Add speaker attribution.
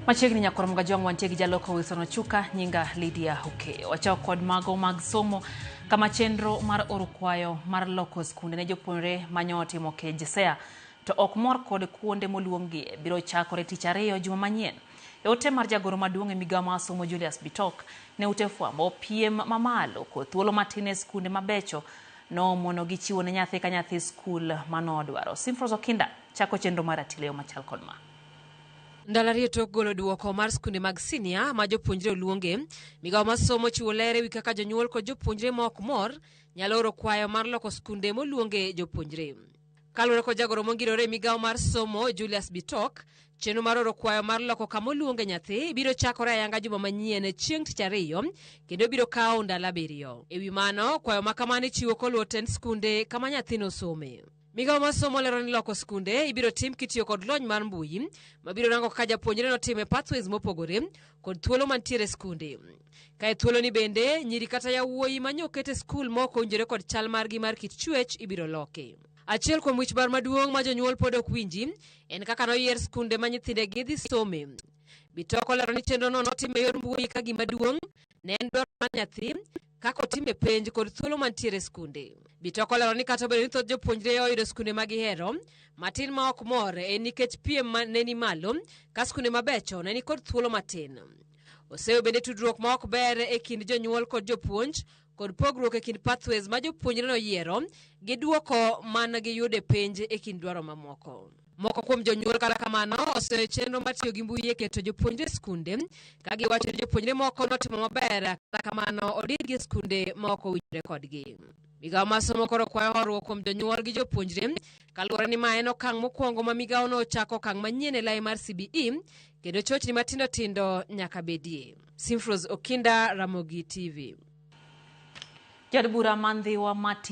Speaker 1: Machiegni nyakwar Mugajwang' wantie gi jaloko Wilson Ochuka, nyinga Lydia Okeyo. Wachako kod mago mag somo kama chenro mar oro kwayo mar loko skunde ne jopuonjre manyo otimo KJSEA to ok mor kod kuonde moluonggie biro chakore tich ariyo juma manyien. E ote mar jagoro maduong' e migawo mar somo Julius Bitok ne ute fwambo piem mamalo kod thuolo matin e skunde mabecho noomonogi chiwo ne nyathi ka nyathi skul manodwaro. Simfros Okinda chako chenro mar Atileo machal kod ma.
Speaker 2: Ndalo ariyo tok golo duoko mar skunde mag sinia ma jopuonjre oluonge, migawo mar somo chiwo ler ewi kaka jonyuol kod jopuonjre ma ok mor nyalo oro kwayo mar loko skunde moluonge jopuonjre. Kaluwore kod jagoro mongirore e migawo mar somo Julius Bitok, chenro mar oro kwayo mar loko kama oluonge nyathi biro chakore ayanga juma manyien chieng' tich ariyo kendo biro kawo ndalo 7. E wi mano, kwayo ma kamano ichiwo koluwo tend skunde kama nyathino some. Migawo mar somo lero ni loko skunde ibiro tim kitiyo kod lony mar mbui mabiro rango kaka japuonjre notimo e pathways mopogore kod thuolo mantiere e skunde. Kae thuoloni bende, nyiri kata yawuoyi ma nyoket e skul ma ok owinjore kod chal margi mar kit chuech ibiro loki. Achiel kuom wich bar maduong' ma jonyuol pod ok winji en kaka noyier skunde ma nyithindegi dhi some. Bitok olero ni chenrono notim e yor mbui ka gima duong' ne en dwaro mar nyathi, kaka otim e penj kod thuolo mantiere e skunde. Bitok olero ni kata obedo ni thoth jopuonjre oyudo skunde ma gihero, matin ma ok mor en nikech piem ma ne ni malo ka skunde mabecho ne ni kod thuolo matin. Oseyo bende tudruok ma ok ber e kind jonyuol kod jopuonj kod pogruok e kind pathways ma jopuonjre noyiero gi duoko man giyudo e penj e kind dwaro mamoko. Moko kuom jonyuol kata kamano oseyo chenro mar tiyo gi mbui e keto jopuonjre e skunde ka giwacho ni jopuonjre moko notimo maber kata kamano odirgi e skunde ma ok owinjore kodgi. Migawo mar somo koro kwayo horuok kuom jonyuol gi jopuonjre kaluwore ni ma en okang' mokwongo ma migawono ochako okang' manyien e lai mar CBE kendo chochni matindo tindo nyaka bedie. Simfros Okinda, Ramogi TV.
Speaker 1: Jaod bura ma Ndhiwa Martin